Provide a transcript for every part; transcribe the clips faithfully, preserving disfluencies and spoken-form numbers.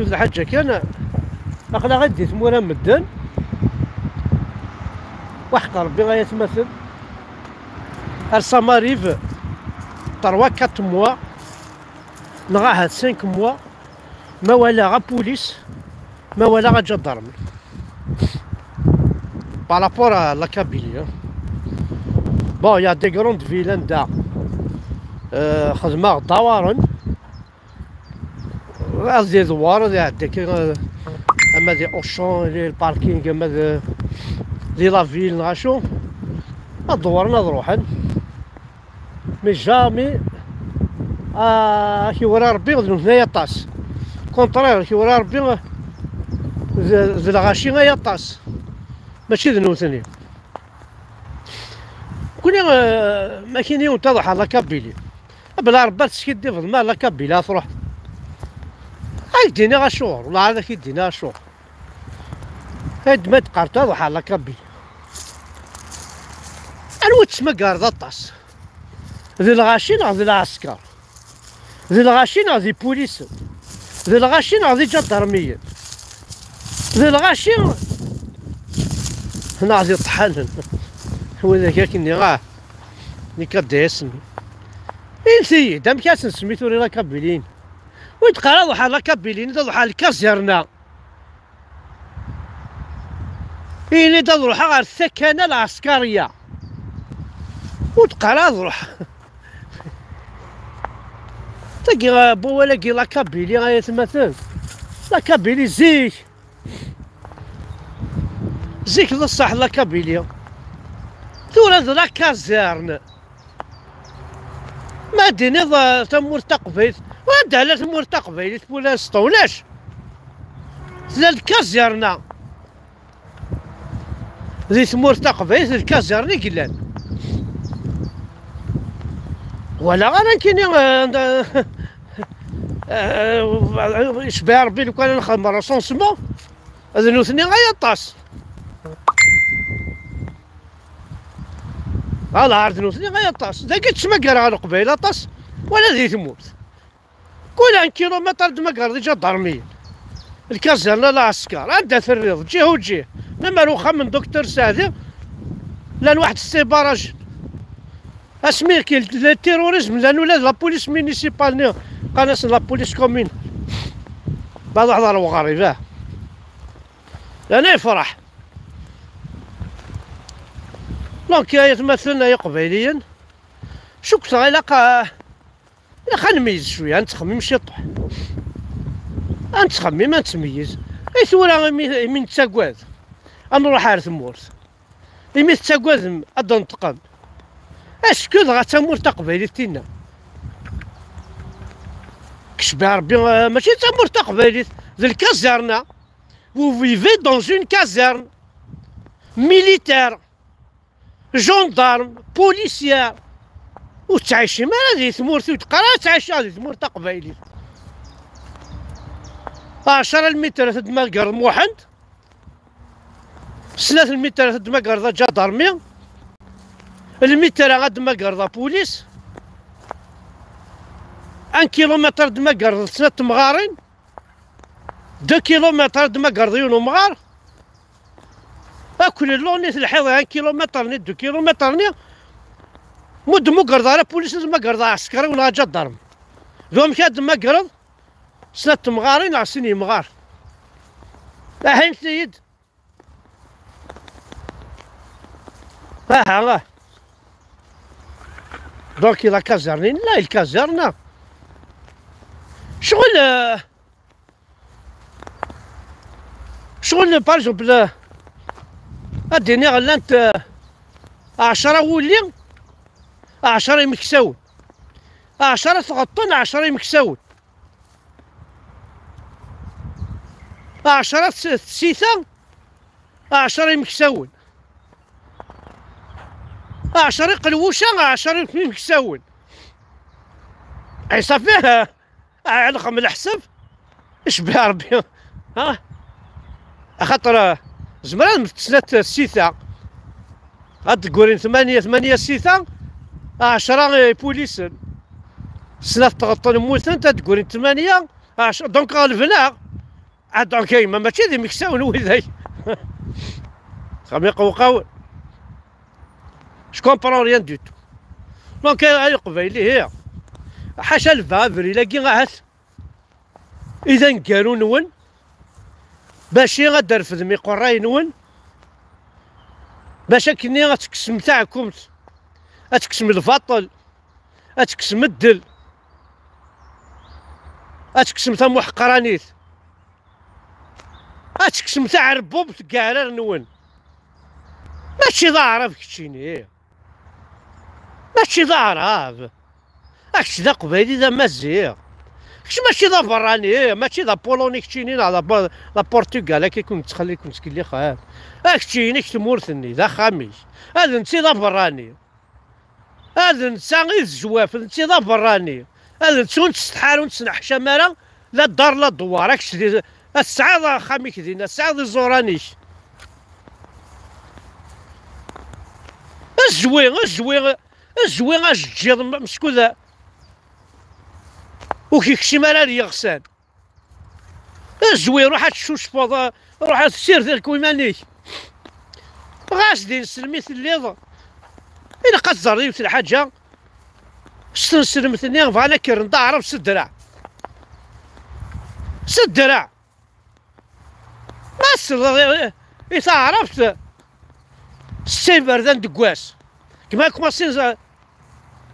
Yiwet lḥaǧa kan, aql-aɣ-d di tmura n medden. Waḥeq Rebbi ay atmaten. Ar ça m'arrive trois quatre mois, neɣ ahat cinq mois, ma walaɣ apulis, ma walaɣ aǧadarmi. Par rapport à la Kabylie, hein. Bon, il y a des grandes villes anda, euh, xedmeɣ-d awaren. Ad d-idewwar, ad iɛeddi akka, eh, ama di Auchan, di lparking, ama di, di la ville, neɣ acu. Ad dewwren, ad ruḥen. Mais jamais, ah, ak-iwala Rebbi d nutni ay aṭas. Contraire, ak-iwala Rebbi d, d lɣaci ay aṭas. Mačči d nutni. Kuni, eh, ma kini unta ad ruḥeɣ la Kabylie. Bla Rebbi ad teskiddibeḍ, ma la Kabylie ad truḥeḍ. Ad k-d-iniɣ acuɣer, wala ad ak-d-iniɣ acuɣer. Ad ma d-qqart ad ruḥeɣ la Kabylie. Anwa tettmagareḍ aṭas? D lɣaci neɣ d lɛesker? D lɣaci neɣ d ipulisen? D lɣaci neɣ d iǧadarmiyen? D lɣaci neɣ d iṭḥanen? Widak akkenni, ah, nekk ad d-yasen. Init-iyi-d, amek ad sen-semmi tura la Kabylie? Wi d-qqar ad ruḥeɣ la Kabylie, ad ruḥeɣ lkazirna. Ini-d ad ruḥeɣ ɣer takana lɛeskariya. Ur d-qqar ad ruḥeɣ. Tagi, uh, wawal-agi la Kabylie ay atmaten. La Kabylie zik. Zik d ṣṣeḥ la Kabylie. Tura d la caserne. Ma d-tiniḍ, uh, tamurt taqbaylit, ur d-ala tamurt taqbaylit pour l'instant, ulac. Tella lkazirna. Di tmurt taqbaylit, d lkazirna i yellan. Wala ara nekkini, uh, uh, uh, yecbeḥ Rebbi, lukan ad nexdem recensement, d nutni ay aṭas. Ala, ar d nutni ay aṭas. Dagi ttmagareɣ Leqbayel aṭas, wala di tmurt. Kul un kilomètre ad d-tmagareḍ iǧadarmiyen. Lkazerna, lɛesker, anda terriḍ, ǧih u ǧih. Lemmer uxxam n Docteur Saɛdi, llan waḥed s tibarajen. Asmi k-, le terrorisme, llan ula d la police municipale-nni, qqaren-asen la police commune. Baḍ aḥḍar uɣrib, ah. Llan yefṛeḥ. Donc, ay atmaten, ay iqbayliyen, cukkteɣ ilaq, ah, ilaq ad nmeyyez cwiya, ad nettxemmim ciṭuḥ. Ad nettxemmim, ad nettmeyyiz. I tura imi, imi nettagad ad nruḥ ar tmurt? Imi tettagadem ad d-neṭqem? Est-ce que dɣa d tamurt taqbaylit tinna? Kecbeɣ Rebbi, eh, mačči d tamurt taqbaylit, d lkazerna. Vous vivez dans une caserne militaire. Gendarme, policier. Ur tettɛicim ara di tmurt, ur d-qqar ara ttɛiceɣ di tmurt taqbaylit. ɛecra lmitrat ad d-tmagreḍ Muḥend, snat lmitrat ad d-tmagreḍ aǧadarmi, lmitra ad d-tmagreḍ apulis, un kilumitr ad d-tmagreḍ snat temɣarin, deux kilomètres ad d-tmagreḍ yiwen umɣar. Akk le long-nni telḥiḍ un kilumitr-nni, deux kilomètres-nni, mu d-tmugreḍ ara apulis, ad tmagreḍ aɛsekriw neɣ aǧadarm. D wamek ad d-tmagreḍ snat temɣarin neɣ sin yemɣar? Aḥint-iyi-d. Aha, ah. Donc, la caserne, la, il caserne. Ccɣel, euh, ccɣel, par exemple, euh, ad d-iniɣ llant, euh, ɛecra wulli, ɛecra imeksawen. Ɛecra tɣeṭṭen, ɛecra imeksawen. Ɛecra ts-, tsita, ɛecra imeksawen. Ɛecra iqelwuca, ɛecra imeksawen. Ay, ṣafi, ah, ah, ɛelqem leḥsab, icebbeḥ Rebbi. Ha? Axaṭer, ah, zemreɣ ad mmtet snat tsita. Ad d-ggurin tmanya, tmanya tsita, ɛecra ipulisen. Snat tɣeṭṭen mmutent, ad d-ggurin tmanya, ɛecra. Donc, ɣelben-aɣ. Ah, donc, ay, ma mačči d imeksawen widak. Xam iqewqawen. Je comprends rien du tout. Donc, ay, ay, Leqbayel, ihi. Ḥaca lba, abril-agi, ahat. I d aneggaru-nwen, baci ad d-refdem iqerray-nwen, bac akkenni ad tekksem taɛkumt, ad tekksem lbaṭel, ad tekksem ddel, ad tekksem tamuḥqranit, ad tekksem taɛerbubt deg yeɛrar-nwen. Mačči d aɛrab keččini. Mačči d aɛrab. A kečč d aqbayli, d amaziɣ. Kečč mačči d aberrani, mačči d apuluni keččini neɣ d apa-, d aportugal, akka i ken-nettxelli, i ken-nettkellixen. A kečč inek tmurt-nni, d axxam-ik. Ad netta d aberrani. Ad netta i d zzwaf, d netta d aberrani. Ad netta ur nettsetḥa ara, ur nettneḥcam ara, la ddar, la ddwar. A kečč di, ad tesɛiḍ axxam-ik dinna, ad tesɛiḍ iẓuran-ik. Zwi, zwi, zwi ajeǧǧiḍ m-, meskud ur k-ikcim ara ar yiɣsan. Zwi, ruḥ ad tcucfeḍ, ruḥ ad tessirdeḍ iman-ik. Ɣas din sslam i telliḍ, ilaq ad tẓer yiwet lḥaǧa. S tneslemt-nni bɣan ad k-rren d aɛrab s ddreɛ. S ddreɛ. Ma tesleḍ i, i taɛrabt, setta iberdan deg wass. Gma kmasin,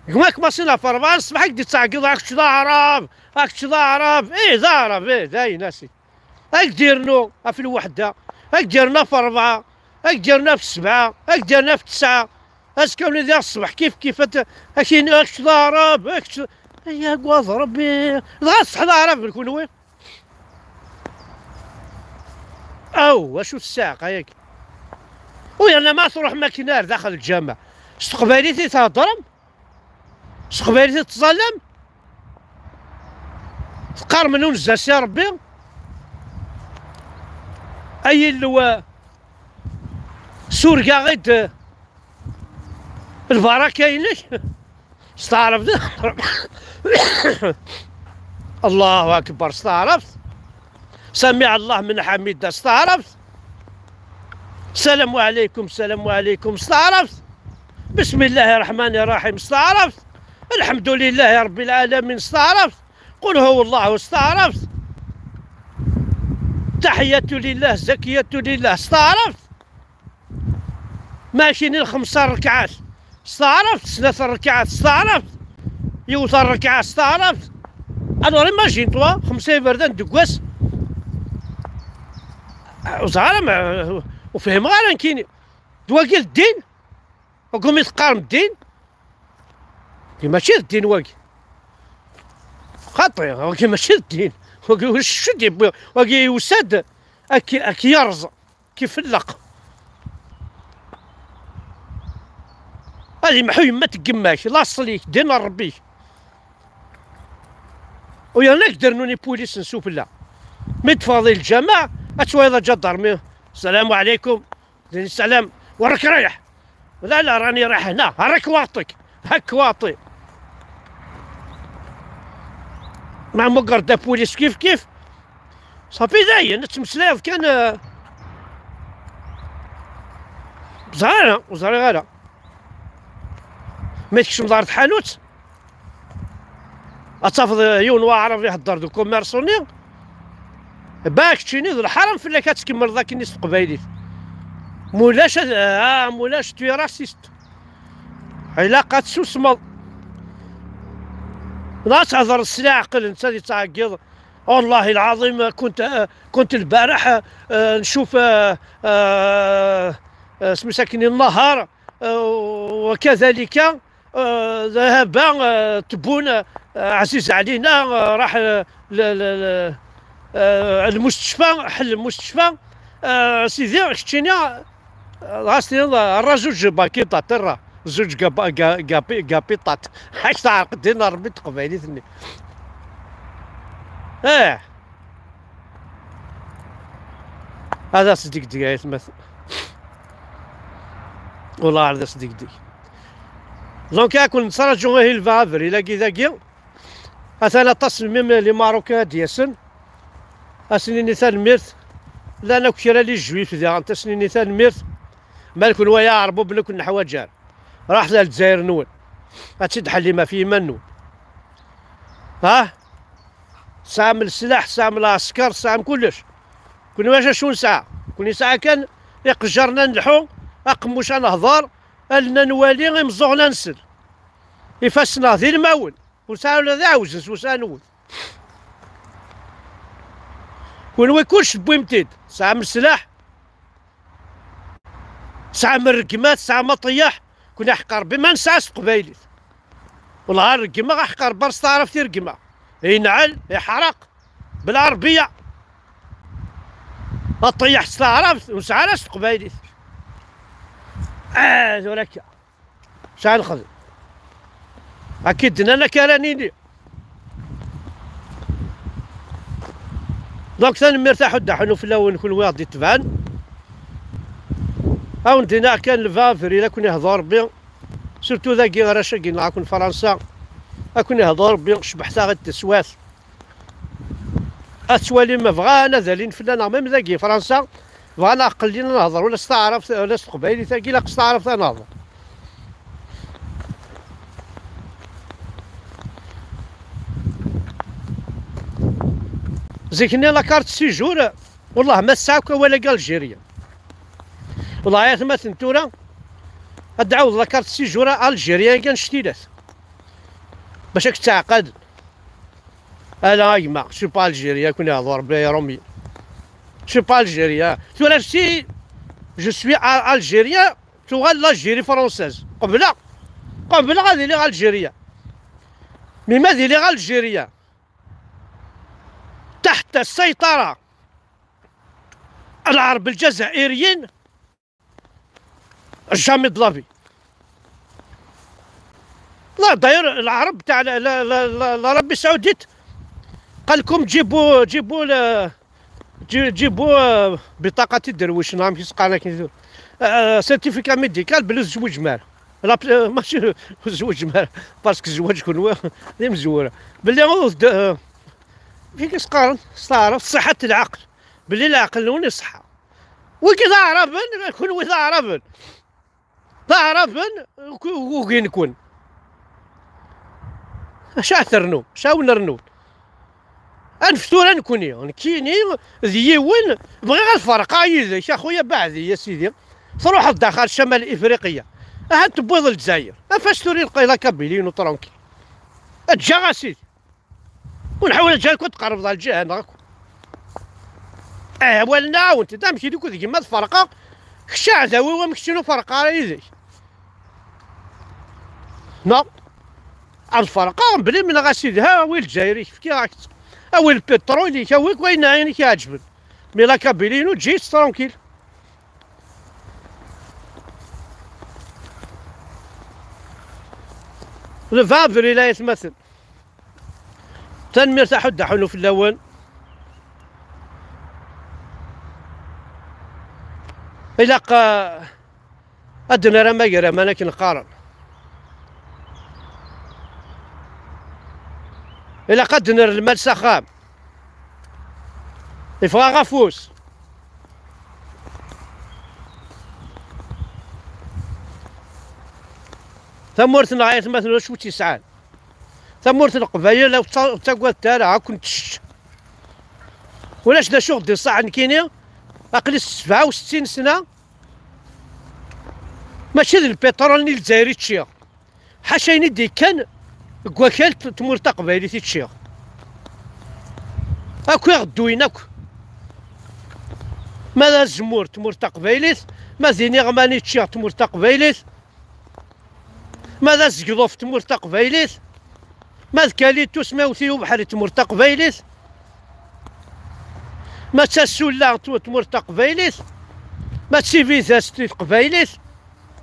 gma kmasin ɣef rebɛa n ṣṣbeḥ i k-d-ittɛeggiḍ, a kečč d aɛrab, a kečč d aɛrab, ih d aɛrab, ih d ayen asi. Ad k-d-yernu ɣef lweḥda, ad k-d-yernu ɣef rebɛa, ad k-d-yernu ɣef ssebɛa, ad k-d-yernu ɣef tesɛa. Azekka wlidi ɣef ṣṣbeḥ kif kif ad, ad k-yini, a kečč d aɛrab, a kečč d, ay agad Rebbi. Dɣa tṣeḥ d aɛrab d kunwi. Aw, acu tessaɛqa-yagi? U yerna ma truḥem akken ar daxel lǧameɛ, s teqbaylit i theddrem? S teqbaylit i tettẓallam? Teqqarem nunez-as i Rebbi? Ay Illu, sureg-aɣ-id lbaraka-inek. S taɛrabt. Allahu akbar, s taɛrabt. Samiɛ Allah min ḥamida, s taɛrabt. Salamu ɛalaykum, salamu ɛalaykum, s taɛrabt. Bismillahi ṛṛeḥmani ṛṛaḥim, s taɛrabt. Alḥemdulillahi Ṛebbil ɛalamin, s taɛrabt. Qul huwa Allahu, s taɛrabt. Taḥiyatu lillah, zakiyatu lillah, s taɛrabt. Ma kini lxemsa rrekɛat s taɛrabt, snat rrekɛat s taɛrabt, yiwet rrekɛa s taɛrabt. Alors imagine-toi, xemsa iberdan deg wass. Ur ẓriɣ ara, ma, ur fhimeɣ ara nekkini. D wagi d ddin? Wagi umi teqqarem ddin? Wagi mačči d ddin wagi. Xaṭi, wagi mačči d ddin. Wagi, acu d-yewwi? Wagi yusa-d ad k-, ad k-yerẓ. Kifelleq. Ad imḥu yemma-t n yemma-k, laṣel-ik, ddin n Ṛebbi-k. U yerna ad k-d-rnun ipulisen sufella. Mi d-teffɣeḍ i lǧameɛ, ad twaliḍ aǧadarmi. Salam ɛlikum. Din salam. Warek rayeḥ? La, la, rani rayeḥ hna. Harek waṭik. Hak waṭi. Ma mugar d apulis kif kif. Safi dayen, ad tmeslayeḍ kan, eh, ẓriɣ ara, ur ẓriɣ ara. Ma tkecmeḍ ɣer tḥanut, ad tafeḍ yiwen waɛrab ihedder d ukummerṣu-nni. Ba keččini d lḥaram fell-ak ad tkemmleḍ akken s teqbaylit. Mulac ad, ah, mulac tu es raciste. Ilaq ad tsusmeḍ. Neɣ ad thedreḍ s leɛqel, netta ad yettɛeggiḍ. والله العظيم كنت، كنت البارح، آه، نشوف، آه، آه، آه، اسمه ساكن النهار، آه، وكذلك، آه، ذهب، آه، تبون، آه، عزيز علينا، آه، راح، آه، ل-، ل-، ل-، آه، المستشفى، حل المستشفى. آه، سيدي، كتشيني، آه، غاس تيض، راه زوج باكيطات، راه زوج كابا-، كا-، كابي-، كابيطات. حيت تعرق دينا ربي تقبايليتني. اه، هذا صديق ديالي مثلا. والله هذا صديق ديالي. دونك يا كون نتراجو غير الفا افريل كي ذاكي. Atan aṭas n même les Marocains ad d-yasen. Ad sen-nini tanemmirt. Llan akk kra les Juifs diɣen, ad sen-nini tanemmirt. Ma d kenwi ay Aɛerbuben akk neḥwaǧ ar. Raḥet ar Lezzayer-nwen. Ad tt-id-ḥellim ɣef yiman-nwen. Ha? Tesɛam leslaḥ, tesɛam lɛesker, tesɛam kullec. Kenwi acu nesɛa? Kenwi nesɛa kan iqejjaren ad nelḥu, aqemmuc ad nehḍer, allen ad nwali, imeẓẓuɣen ad nsel. Ifassen-a d ilmawen. Ur sɛan ula d iɛewzen s wussan-nwen. Kunwi kullec tewwim-t-id. Tesɛam leslaḥ, tesɛam rregmat, tesɛam aṭeyaḥ. Kun iḥeqq Rebbi ma nesɛa s teqbaylit. Wellah rregma, iḥeqq Rebbi ar s taɛrabt i rregma. Inɛel, iḥreq, belɛerbiya. Aṭeyaḥ s taɛrabt, ur nesɛi ara s teqbaylit. Ah, tura akka. Sɛa nexdem. Akka i d-nnan, akka ara nini. Donc, tanemmirt a Ḥud Aḥunu fell-awen, kunwi i ɣ-d-itebɛen. Ad wen-d-iniɣ kan, le vingt avril, ad ken-ihḍu Rebbi. Surtout dagi, arrac-agi, neɣ akun Fransa. Ad ken-ihḍu Rebbi, cebḥet-aɣ-id taswiɛt. Ad twalim, bɣan ad alin fell-aneɣ, même dagi, Fransa, bɣan aqellin ad nehḍer, ula s taɛrabt, ula s teqbaylit-agi, ilaq s taɛrabt ad nehḍer. Zik-nni, la carte séjour, wellah, ma tesɛa akk awal-agi Algérien. Wellah, ay atmaten, tura, ad d-ɛawdeɣ la carte séjour Algérien-agi annect-ilat. Bac ad k-ttɛaqaden. Ala a gma, je suis pas algérien, kun ihḍu Rebbi ay Romi. Je suis pas algérien. Tura si je suis a-, algérien, tuɣal l'Algérie française. Qebleɣ, qebleɣ ad iliɣ algérien. Mais ma ad iliɣ algérien, تحت السيطرة العرب الجزائريين، jamais de la vie. لا، داير العرب تاع ل-، ل-، ل-، ل-، لارابي السعودية قال لكم: "جيبوا، جيبوا ل-، جي-، جيبوا، آه، بطاقة الدرويش"، نعم، كيس قال لك، آه، certificat médical بلي زوج مار. لا، بل-، ماشي زوج مار، parce que زواج كون هو دي مزورة. بلي هو د-، آه، في كيس قارن، استعرف صحة العقل. بلي العقل نون يصحى. وكي تعرفن، كون وي تعرفن. تعرفن، وك-، وكي نكون. اش اثرنو؟ شاو نرنو؟ انفتور نكوني، نكيني، ذيون، بغي غير الفرقة يدك، يا خويا، بعدي، يا سيدي. تروح الداخل شمال افريقيا. اها تبويض الجزائر. افاش توري القيلة كابيلين وترونكي. اتجا غاسيدي. ونحاول جاي كنت قرب ضال الجهه نغاك. اه، ولنا وانت دام كي دوك ديك ما تفرقه. خشى عداوي وما كشينو فرقه على يديك. نا. الفرقه بلي من غاسيد ها ويل جايري كي راك. اويل البترول يكاويك وين عينك يعجبن. مي لا كابيلينو جيت ترونكيل. Le vingt avril ay atmaten. Tanemmirt a Ḥud Aḥunu fell-awen. Ilaq, eh, ad d-nerr amagraman akken qqaren. Ilaq ad d-nerr lmal s axxam. Yeffeɣ-aɣ afus. Tamurt-nneɣ ay atmaten ulac wi tt-yesɛan. Tamurt n Leqbayel ur tt-, ur ttagadet ara, ad ken-tečč. Ulac d acu ɣ-d-iṣaḥ nekkini, aql-i s sebɛa u settin sna, mačči d lpiṭrul-nni n Lezzayer i ččiɣ, ḥaca ayen i d-ikkan deg wakal t-, tmurt taqbaylit i ččiɣ. Akk iɣedduyen akk. Ma d azemmur tmurt taqbaylit, ma d iniɣman i ččiɣ tmurt taqbaylit, ma d azegḍuf tmurt taqbaylit, ma d kalitus ma iwet-iyi ubeḥri tmurt taqbaylit, ma d tasulla tmurt taqbaylit, ma d tibidas teqbaylit,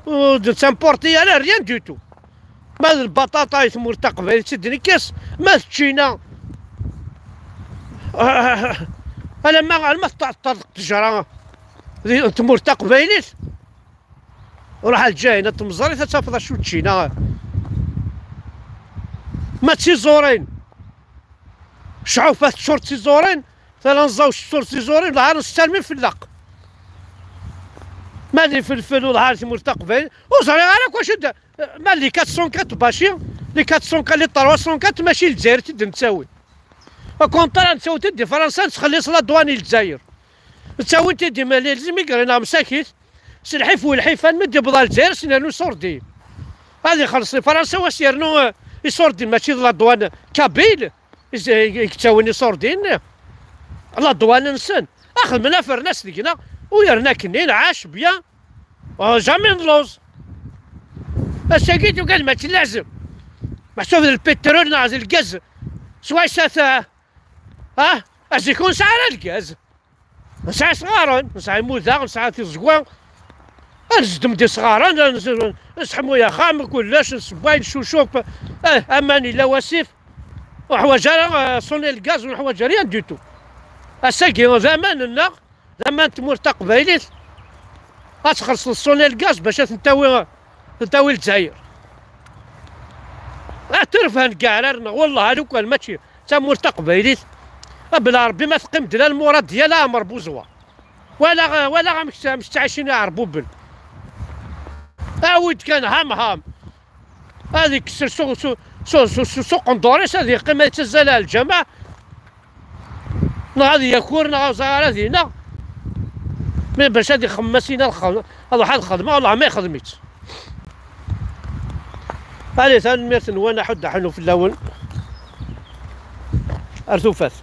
ur d-nettamporti ara rien du tout. Ma d lbaṭaṭa i tmurt taqbaylit i d-nekkes, ma d ččina, alamma, alamma teṭṭerḍeq ttejra di tmurt taqbaylit. Ruḥ ar Lǧayen, ad temẓerit, ad tafeḍ acu ččina. Ma d tiẓurin, cɛufa teččur d tiẓurin, talanẓa-w teččur d tiẓurin, lɛar nessermi fellaq. Ma d ifelfel u lɛar tmurt taqbaylit, ur ẓriɣ ara akk acu d-, ma les quatre cent quatre baci, les quatre cent quatre, les trois cent quatre, mačči Lezzayer i d-nettawi. Au contraire, nettawi-t-id di Fransa, nettxelliṣ la douane i Lezzayer. Nettawi-t-id di Malaisie, mi yerna msakit, s lḥif u lḥif, almi d-yewweḍ ar Lezzayer, s nernu iṣurdiyen. Ad ixelleṣ i Fransa, wa s-yernu, eh, iṣurdiyen, mačči d la douane kabyle, i s-, i, i yettawin iṣurdiyen, la douane-nsen. Axedmen afernas deg-neɣ, u yerna akken-nni, lɛac, bien. Oh, jamais nluẓ. Ass-agi tugad mačči lazem. Meḥsub d lpitrul neɣ d lgaz. Swayes ata, ah, azik ur nesɛi ara lgaz. Nesɛa isɣaren, nesɛa imudaɣ, nesɛa tiẓegwa. Ad nzeddem-d isɣaren, ad nz-, nesseḥmuy axxam, kullec, nsewway, neccucuf. Ah, aman yella wasif. Ur neḥwaǧ ara, ah, sonner lgaz, ur neḥwaǧ rien du tout. Ass-agi d aman-nneɣ. D aman n tmurt taqbaylit, ad txellṣeḍ sonner lgaz bac ad ten-tawi, ten-tawi Lezzayer. Ad terfan deg aɛrar-nneɣ, wellah, a lukan mačči d tamurt taqbaylit, a bla Rebbi ma teqqim-d la lmurad deg yal aɛmer buẓwa. Wala, wala amek, amek ttɛicin iɛerbuben. Awi-d kan ham ham. Ad ikkes s, s, s uqendur-is, ad yeqqim ad yettazzal ar lǧameɛ, neɣ ad yakur, neɣ ur ẓriɣ ara dinna. Mi bac ad ixemmem asin ad xedm-, ad ruḥ ad xedmeɣ, wellah ma ixdem-itt. Allez, tanemmirt-nwen, aḥuddu aḥunnu fell-awen. Ar tufat.